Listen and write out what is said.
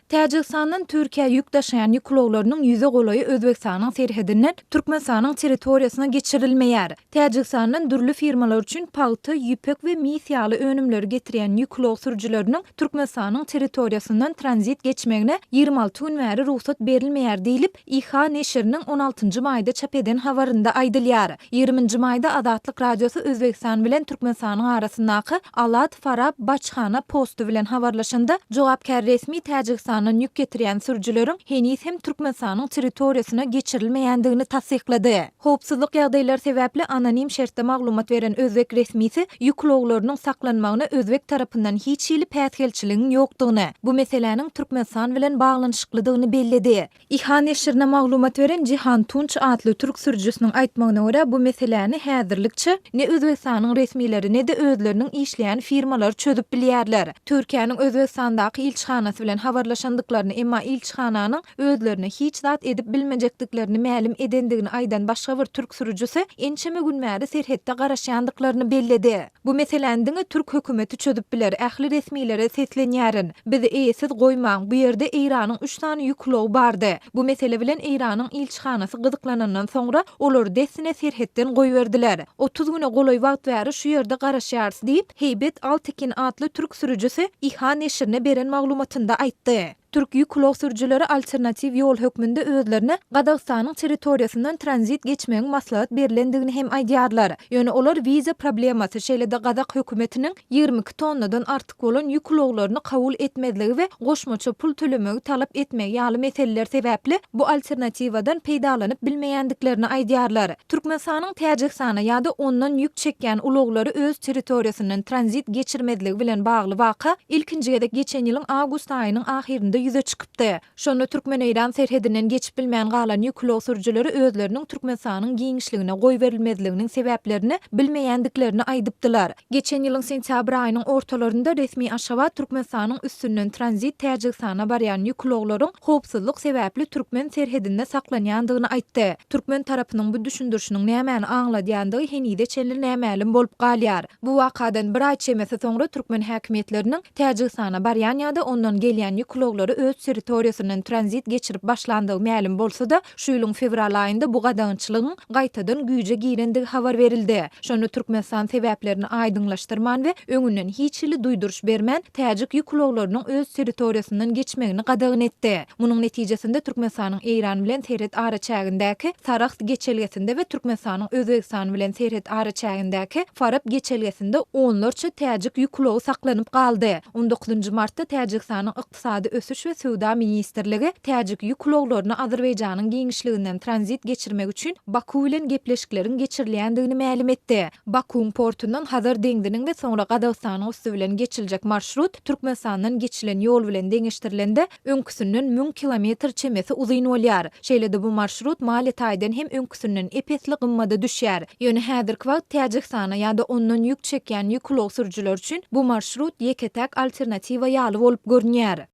Täjigistandan Türkiýä ýük daşaýan ýük ulaglarynyň ýüze golaýy Özbegistanyň serhedinden Türkmenistanyň territoriýasyna geçirilmeýär. Täjigistandan dürli firmalar üçin pagta, ýüpek we mis ýaly önümleri getirýän ýük ulag sürüjileriniň Türkmenistanyň territoriýasyndan tranzit geçmegine 26 gün bäri rugsat berilmeýär diýlip, IHH neşiriniň on altynjy maýda çap eden habarynda aýdylýar. Ýigriminji maýda Azatlyk Radiosy Özbegistan bilen Türkmenistanyň arasyndaky Alat, Farap baçhana posty bilen habarlaşanda, jogapkär resmi Täjigistandan ýük getirýän sürüjileriň heniz hem Türkmenistanyň territoriýasyna geçirilmeýändigini tassyklady. Howpsuzlyk ýagdaýlary sebäpli anonim şertde maglumat beren özbek resmisi ýük ulaglarynyň saklanmagyna özbek tarapyndan hiç hili päsgelçiligiň ýokdugyny, bu meseläniň Türkmenistan bilen baglanyşyklydygyny belledi. IHA neşirine maglumat beren Jihan Tunç atly türk sürüjisiniň aýtmagyna görä, bu meseläni häzirlikçe ne Özbegistanyň resmileri, ne-de özleriniň işleýän firmalary çözüp bilýärler. Türkiýäniň Özbegistandaky ilçihanasy bilen habarlaşandyklaryny, emma ilçihananyň özlerine hiç zat edip bilmejekdiklerini mälim edendigini aýdan başga bir türk sürüjisi ençeme gün bäri serhetde garaşýandyklaryny belledi. Bu meseläni diňe türk hökümeti çözüp biler, ähli resmilere seslenýärin. Bizi eýesiz goýmaň, bu ýerde Eýranyň üç sany ýük ulagy bardy. Bu mesele bilen Eýranyň ilçihanasy gyzyklanandan soňra, olary dessine serhetden goýberdiler. 30 güne golaý wagt bäri şu ýerde garaşýarys diýip, Heýbet Altekin atly türk sürüjisi IHA neşirine beren maglumatynda aýtdy. Türk ýük ulag sürüjileri alternatiw ýol hökmünde özlerine Gazagystanyň territoriýasyndan tranzit geçmegiň maslahat berlendigini hem aýdýarlar. Ýöne olar wiza problemasy, şeýle-de gazak hökümetiniň 22 tonnadan artyk bolan ýük ulaglaryny kabul etmezligi we goşmaça pul tölemegi talap etmegi ýaly meseleler sebäpli bu alternatiwadan peýdalanyp bilmeýändiklerini aýdýarlar. Türkmenistanyň Täjigistana ýa-da ondan ýük çekýän ulaglary öz territoriýasyndan tranzit geçirmezligi bilen bagly waka ilkinji gezek geçen ýylyň awgust aýynyň ahyrynda ýüze çykypdy. Şonda türkmen-eýran serhedinden geçip bilmän galan ýük ulag sürüjileri özleriniň Türkmenistanyň giňişligine goýberilmezliginiň sebäplerini bilmeýändiklerini aýdypdylar. Geçen ýylyň sentýabr aýynyň ortalarynda resmi Aşgabat Türkmenistanyň üstünden tranzit Täjigistana barýan ýük ulaglaryň howpsuzlyk sebäpli türkmen serhedinde saklanýandygyny aýtdy. Türkmen tarapynyň bu düşündirişiniň nämäni aňladýandygy henize çenli nämälim bolup galýar. Bu wakadan bir aý çemesi soňra türkmen häkimiýetleriniň Täjigistana barýan ýa-da ondan gelýän ýük ulaglary öz territoriýasyndan tranzit geçirip başlandygy mälim bolsa-da, şu ýylyň fewral aýynda bu gadagançylygyň gaýtadan güýje girendigi habar berildi. Şonda Türkmenistan sebäplerini aýdyňlaşdyrman we öňünden hiç hili duýduryş bermän, täjik ýük ulaglarynyň öz territoriýasyndan geçmegini gadagan etdi. Munuň netijesinde Türkmenistanyň Eýran bilen serhet araçägindäki Sarahs geçelgesinde we Türkmenistanyň Özbegistan bilen serhet araçägindäki Farap geçelgesinde onlarça täjik ýük ulagy saklanyp galdy. On dokuzynjy martda Täjigistanyň Ykdysady ösüş we söwda ministrligi täjik ýük ulaglaryny Azerbaýjanyň giňişliginden tranzit geçirmek üçin Baku bilen gepleşikleriň geçirilýändigini mälim etdi. Bakuwyň portundan Hazar deňziniň we soňra Gazagystanyň üsti bilen geçiljek marşrut Türkmenistandan geçilen ýol bilen deňeşdirilende öňküsinden 1000 kilometr çemesi uzyn bolýar. Şeýle-de bu marşrut maliýe taýdan hem öňküsinden ep-esli gymmada düşýär. Ýöne häzirki wagt Täjigistana ýa-da ondan ýük çekýän ýük ulag sürüjiler üçin bu marşrut ýeke-täk alternatiwa ýaly bolup görünýär.